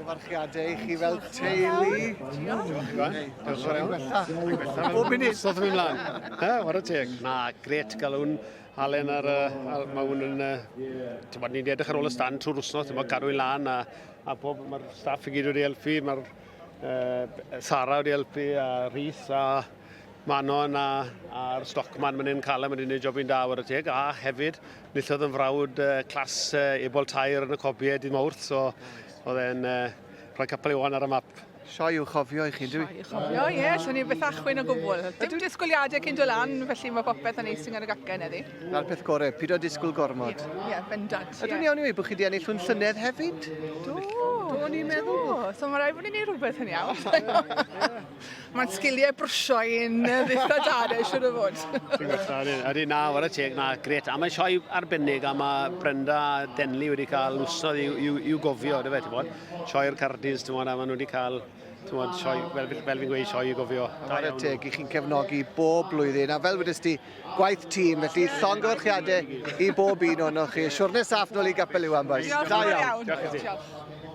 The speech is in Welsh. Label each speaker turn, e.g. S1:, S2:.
S1: Llongyfarchiadau i chi fel teulu.
S2: Diolch.
S1: Diolch yn fawr iawn. Gwella. Bob munud.
S2: Wrth mynd mlaen. Ha, whare teg. Na, gret gael hwn. Alun ar, uh, mae hwn yn, uh, ti'n bod, ni'n edrych ar ôl y stand trwy'r wsnos, ti'n bod, cadw i lan a, a pob, mae'r staff i gyd wedi helpu, mae'r uh, Sara wedi helpu a Rhys a Manon a, a'r stockman man hyn Callum wedi gwneud jobyn da whare teg a hefyd nillodd yn frawd uh, clas uh, ebol tair yn y cobiau dydd Mawrth so oedd e'n uh, rhoi Capel Iwan ar y map.
S1: Sioe i'w chofio i chi, dwi?
S3: Sioe i'w chofio, ie. Yeah, Llwn ni beth achwyn o gwbl. Dim disgwyliadau cyn dod lan, felly mae popeth yn eising ar y gacen heddi.
S1: Na'r peth gorau, pido disgwyl gormod.
S3: Ie, yeah, bendant.
S1: Ydw i'n iawn i weud bod chi wedi ennill hwn llynedd hefyd?
S3: Do.
S1: Do, o'n i'n meddwl.
S3: Do, so mae rhaid bod ni'n neud rhywbeth yn iawn. Mae'n sgiliau brwsio i'n dditha da, de, siwr o fod.
S2: Ti'n gwella, ydy, ydy, na, wara teg, na, gret. A mae'n sioe arbennig, a mae Brenda a Denley wedi cael wsnodd i'w, i'w, i'w gofio, dy fe, ti'n bod. Sioe'r Cardis, ti'n bod, a maen nhw wedi cael, ti'n bod, sioe, fel, fel fi'n gweud, sioe i gofio.
S1: Wara teg, i chi'n cefnogi bob blwyddyn, a fel wedys ti, gwaith tîm, felly llongyfarchiadau i bob un ohonoch chi. Siwrne saff nôl i Gapel Iwan, boys.
S3: Diolch
S1: Da
S3: yn fawr
S1: iawn.
S3: iawn.
S2: Diolch i ti.
S3: Diolch.